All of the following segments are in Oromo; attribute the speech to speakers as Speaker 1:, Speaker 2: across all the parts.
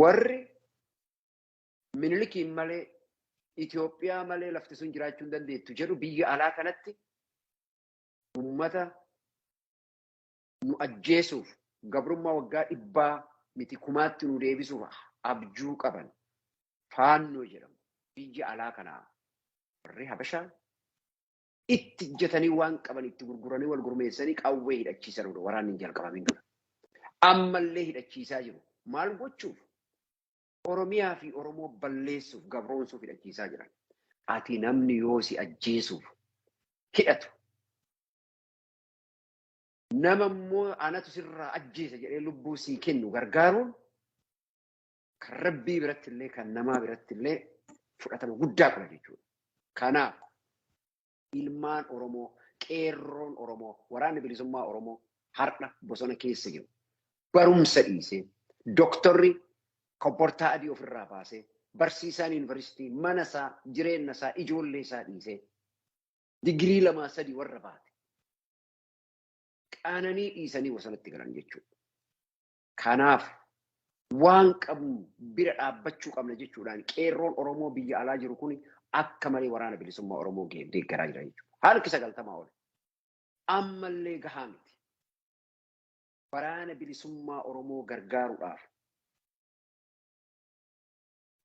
Speaker 1: Warri Minilikiin malee Itoophiyaa malee lafti sun jiraachuu hin dandeettu jedhu biyya alaa kanatti uummata nu ajjeesuuf gabrummaa waggaa dhibbaa miti kumaatti nu deebisuuf abjuu qaban Faannoo jedhamu biyya alaa kanaa warri Habashaa itti ijjatanii waan qaban itti gurguranii wal gurmeessanii qawwee hidhachiisan waraanni hin jalqabamin dura. Ammallee hidhachiisaa jiru. Maal gochuuf? Oromiyaa fi Oromoo balleessuuf gabroonsuuf hidhachiisaa jiran. Ati namni yoo si ajjeesuuf hidhatu nama immoo anatu sirraa ajjeesa jedhee lubbuu sii kennu gargaaruun kan rabbii biratti illee kan namaa biratti illee fudhatama guddaa qaba jechuudha. Kanaaf ilmaan Oromoo, qeerroon Oromoo, waraanni bilisummaa Oromoo har'a bosona keessa jiru. Barumsa dhiisee, doktorri kobbortaa adii ofirraa baasee, barsiisaan yuunivarsiitii mana isaa, jireenya isaa, ijoollee isaa dhiisee, digirii 2 3 warra baate. Qaananii dhiisanii bosonatti galan jechuudha. Kanaaf waan qabnu bira dhaabbachuu qabna jechuudhaan qeerroon Oromoo biyya alaa jiru kun akka malee waraana bilisummaa Oromoo deeggaraa jira jechuudha. Harki 90 ol. Ammallee gahaa miti. Waraana bilisummaa Oromoo gargaaruudhaaf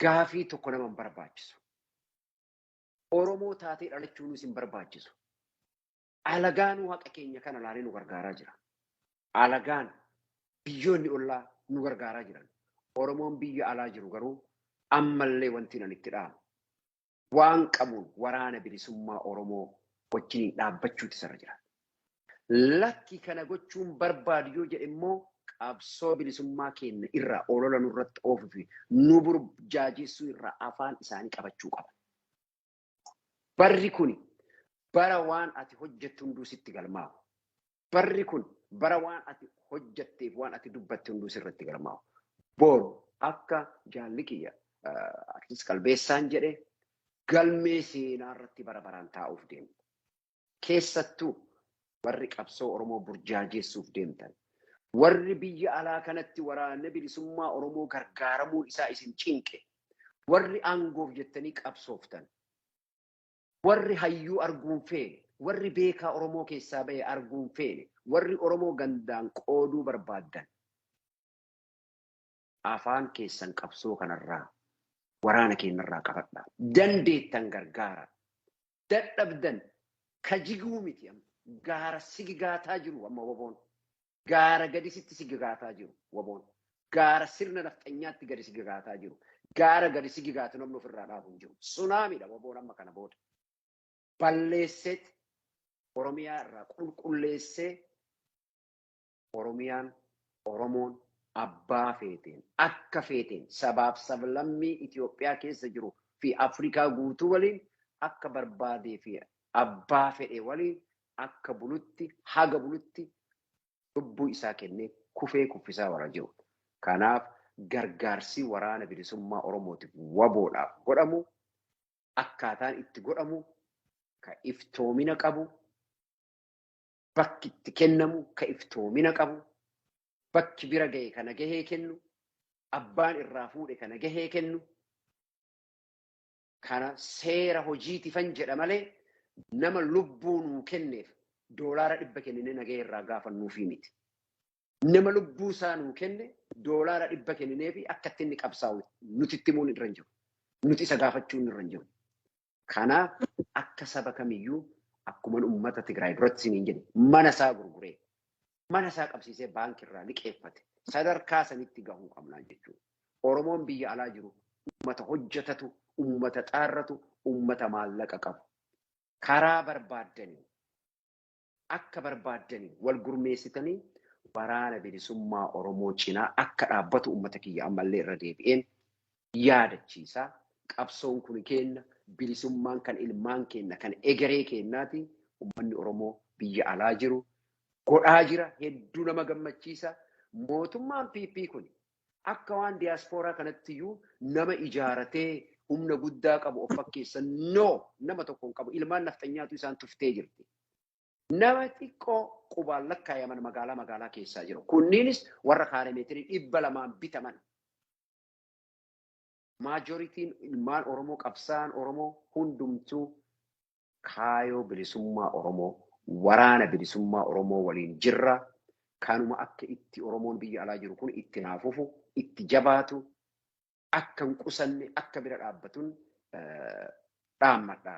Speaker 1: gaafii tokko nama hin barbaachisu. Oromoo taatee dhalachuunis hin barbaachisu. Alagaan haqa keenya kana laalee nu gargaaraa jira. Alagaan biyyoonni ollaa nu gargaaraa jiran. Oromoon biyya alaa jiru garuu ammallee wanti nan itti dhaamu. Waan qabuun waraana bilisummaa Oromoo wajjiniin dhaabbachuutu isarra jira. Lakki kana gochuun barbaadu yoo jedhe immoo qabsoo bilisummaa keenya irraa olola nurratti oofuu fi nu burjaajessuu irraa afaan isaanii qabachuu qaba. Barri kun bara waan ati hojjettu hunduu sitti galmaa'u. Barri kun bara waan ati hojjetteef waan ati dubbatte hunduu sirratti galmaa'u. Boru akka jaalli kiyya Artist Qalbeessaan jedhe galmee seenaa irratti bara baraan taa'uuf deemta. Keessattuu warri qabsoo Oromoo burjaajessuuf deemtan. Warri biyya alaa kanatti waraana bilisummaa Oromoo gargaaramuun isaa isin cinqe. Warri aangoof jettanii qabsooftan. Warri hayyuu arguun feene, warri beekaa Oromoo keessaa bahe arguun feene, warri Oromoo gandaan qooduu barbaaddan. Afaan keessan qabsoo kanarraa waraana keenyarraa qabadhaa. Dandeettan gargaara. Dadhabdan kajiguu miti amma. Gaara sigigaataa jiru amma waboon. Gaara gadisitti sigigaataa jiru waboon. Gaara sirna nafxanyaatti gadi sigigaataa jiru. Gaara gadi sigigaatu namni ofirraa dhaabu hin jiru. Sunaamidha waboon amma kana booda. Balleesseet Oromiyaa irraa qulqulleessee Oromiyaan Oromoon abbaa feeteen akka feeteen sabaaf sablammii Itoophiyaa keessa jiru fi Afrikaa guutuu waliin akka barbaadee fi abbaa fedhe waliin akka bulutti haga bulutti lubbuu isaa kennee kufee kuffisaa warra jiru. Kanaaf gargaarsi waraana bilisummaa Oromootiif waboodhaaf godhamu akkaataan itti godhamu ka iftoomina qabu bakki itti kennamu ka iftoomina qabu bakki bira gahe kana gahee kennu abbaan irraa fuudhe kana gahee kennu kana seera hojiitifan jedha malee nama lubbuu nuu kenneef doolaara 100 kenninee nagahee irraa gaafannuufii miti. Nama lubbuu isaa nuu kenne doolaara 100 kenninee fi akka inni qabsaa'u nuti itti himuun irra hin jiru. Nuti isa gaafachuun irra hin jiru. Kanaaf akka saba kamiyyuu akkuma uummata Tigraay duratti isiniin jedhe mana isaa gurguree mana isaa qabsiisee baankii irraa liqeeffate sadarkaa sanitti gahuu qabnaa jechuudha. Oromoon biyya alaa jiru uummata hojjetatu, uummata xaarratu, uummata maallaqa qabu. Karaa barbaaddanii akka barbaaddanii wal gurmeessitanii waraana bilisummaa Oromoo cinaa akka dhaabbatu uummata kiyya ammallee irra deebi'een yaadachiisaa. Qabsoon kun kenna, bilisummaan kan ilmaan kenna, kan egeree kennaati. Uummanni Oromoo biyya alaa jiru godhaa jira, hedduu nama gammachiisa. Mootummaan PP kun akka waan diyaaspooraa kanattiyyuu nama ijaaratee humna guddaa qabu of fakkeessa. No, nama tokko hin qabu. Ilmaan nafxanyaatu isaan tuftee jirti. Nama xiqqoo qubaan lakkaayaman magaalaa magaalaa keessaa jiru. Kunniinis warra kaare meetirii 200 bitaman. Majorityn ilmaan Oromoo, qabsaan Oromoo hundumtuu kaayoo bilisummaa Oromoo, waraana bilisummaa Oromoo waliin jirra. Kanuma akka itti Oromoon biyya alaa jiru kun itti naafufu, itti jabaatu, akka hin qusanne, akka bira dhaabbatuun dhaammadha.